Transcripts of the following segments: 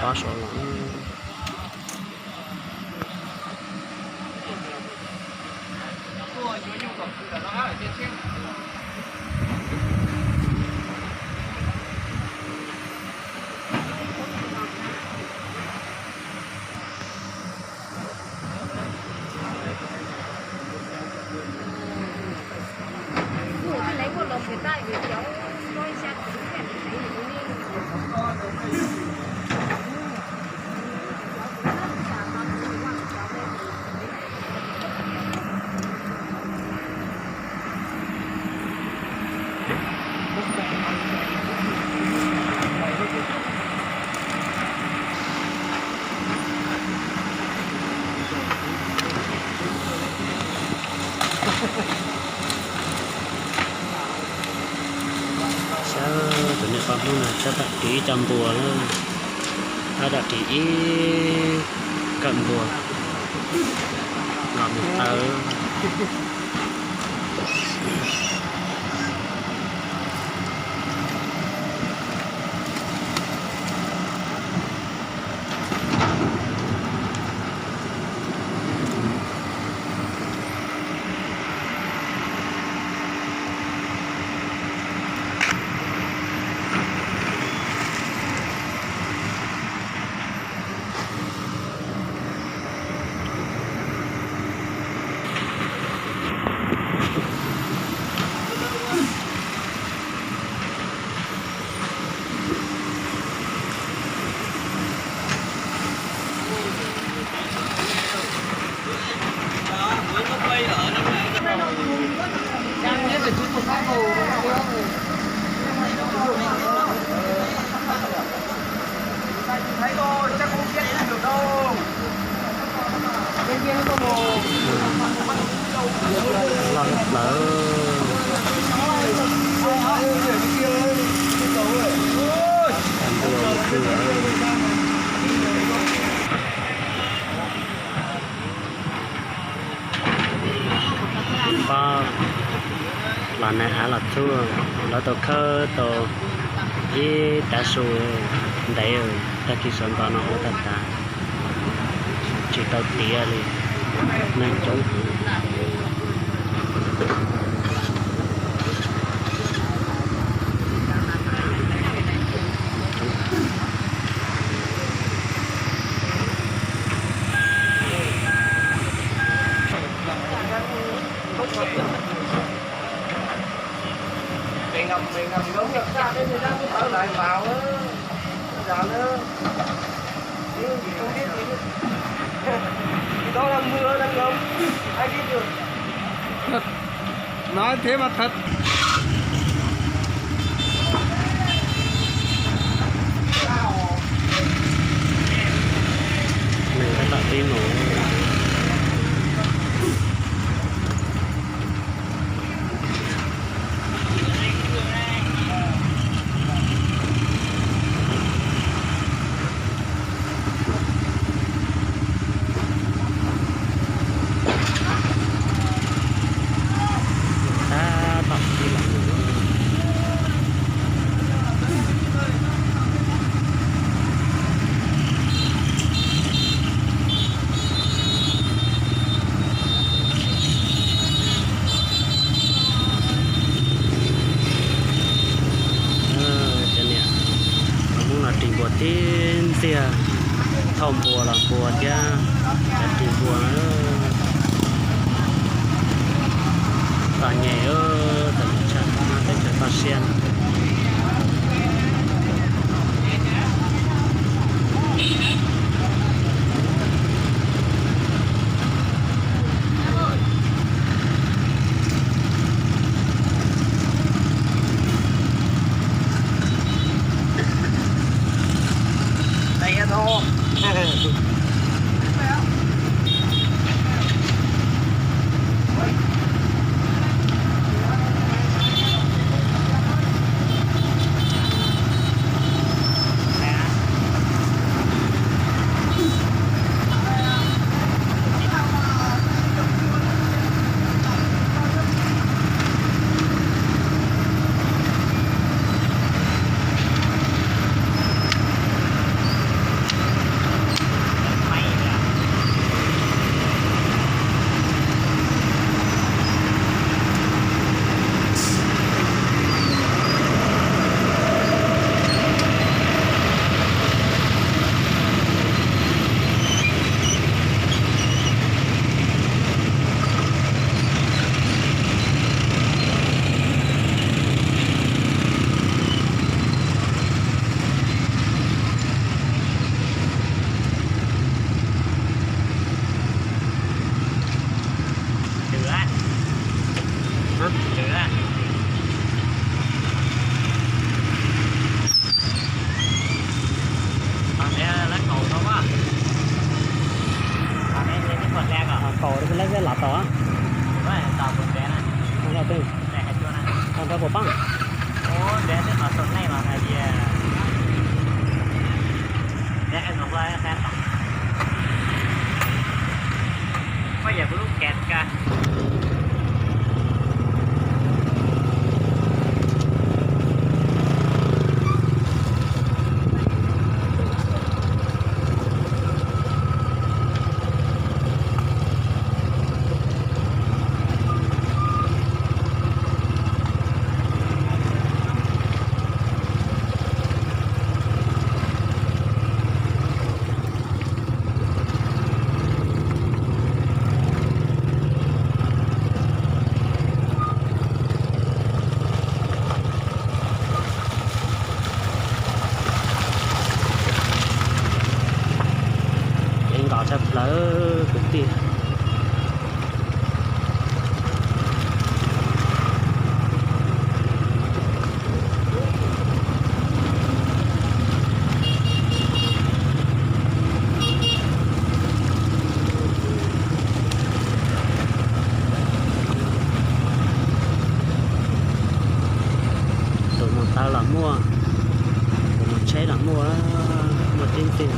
Qab saud los. Saib tus niam poj Hmoob no saib tam ris ib co npua lawm, saib tam ris ib kawm npua los mus taw. Loj lawm. Pab los nag hav los txhub, lawv tau khawb tau ib tav su ntev, tag kis sawv ntxov no ua tag tas, tsis tau tiav li, neeg coob heev. Mày ngậm, mày ngậm ngấu nghiến ra, thế người ta cứ thở lại vào á. Đơn giản thôi. Ừ, không biết gì. Đó là mưa đang ngấm. Ai biết được. Nói thế mà thật. Nws tab tom pib mus. Tab tom pib los mus. Cov niam, cov Hmoob no ris npua tib ntxiag, thauj npua los npua thiab, cov ris npua na. Txom nyem, txom nyem tshaj, teb chaws toj siab. Puas poob? Ua, ntev xwb no, tus nej los hais tias ntev no, koj yam kuv lub kem ka. Ceev nkaus tshaj plaws kwv tij. Tus mus taw los muaj, tus mus tsheb los muaj, muaj tib txij.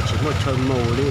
Tsis muaj chaw mus li.